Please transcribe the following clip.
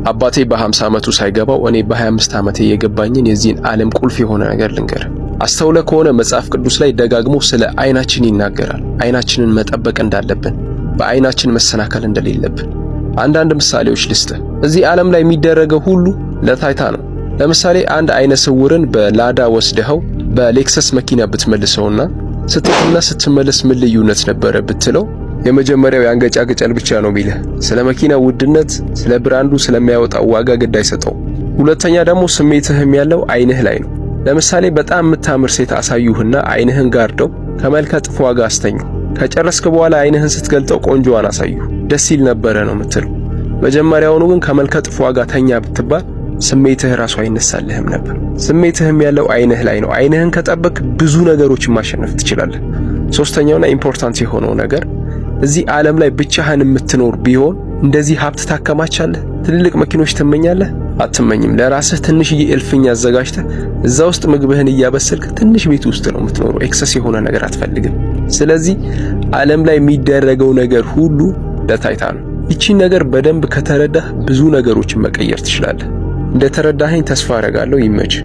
አባቴ በ50 ዓመቱ ሳይገባው እኔ በ25 ዓመቴ የገባኝን የዚህን ዓለም ቁልፍ የሆነ ነገር ልንገርህ። አስተውለህ ከሆነ መጽሐፍ ቅዱስ ላይ ደጋግሞ ስለ አይናችን ይናገራል። አይናችንን መጠበቅ እንዳለብን፣ በአይናችን መሰናከል እንደሌለብን። አንዳንድ ምሳሌዎች ልስጥህ። እዚህ ዓለም ላይ የሚደረገው ሁሉ ለታይታ ነው። ለምሳሌ አንድ አይነ ስውርን በላዳ ወስደኸው በሌክሰስ መኪና ብትመልሰውና ስትሄድና ስትመለስ ምን ልዩነት ነበረ ብትለው የመጀመሪያው ያንገጫግጫል ብቻ ነው የሚልህ። ስለ መኪና ውድነት፣ ስለ brand ኡ፣ ስለሚያወጣው ዋጋ ግድ አይሰጠው። ሁለተኛ ደግሞ ስሜትህም ያለው አይንህ ላይ ነው። ለምሳሌ በጣም የምታምር ሴት አሳዩህና አይንህን ጋርደው ከመልከ ጥፏ ጋር አስተኙ። ከጨረስክ በኋላ አይንህን ስትገልጠው ቆንጆዋን አሳዩ። ደስ ይል ነበረ ነው የምትለው። መጀመሪያውኑ ግን ከመልከ ጥፏ ጋር ተኛ ብትባል ስሜትህ ራሱ አይነሳልህም ነበር። ስሜትህም ያለው አይንህ ላይ ነው። አይንህን ከጠበቅክ ብዙ ነገሮችን ማሸነፍ ትችላለህ። ሶስተኛውና important የሆነው ነገር፣ እዚህ ዓለም ላይ ብቻህን የምትኖር ቢሆን እንደዚህ ሀብት ታከማቻለህ? ትልልቅ መኪኖች ትመኛለህ? አትመኝም። ለራስህ ትንሽዬ እልፍኝ አዘጋጅተህ እዛ ውስጥ ምግብህን እያበሰልክ ትንሽ ቤት ውስጥ ነው የምትኖረው። Excess የሆነ ነገር አትፈልግም። ስለዚህ ዓለም ላይ የሚደረገው ነገር ሁሉ ለታይታ ነው። ይቺን ነገር በደንብ ከተረዳህ ብዙ ነገሮችን መቀየር ትችላለህ። እንደተረዳኸኝ ተስፋ አደርጋለሁ። ይመችህ።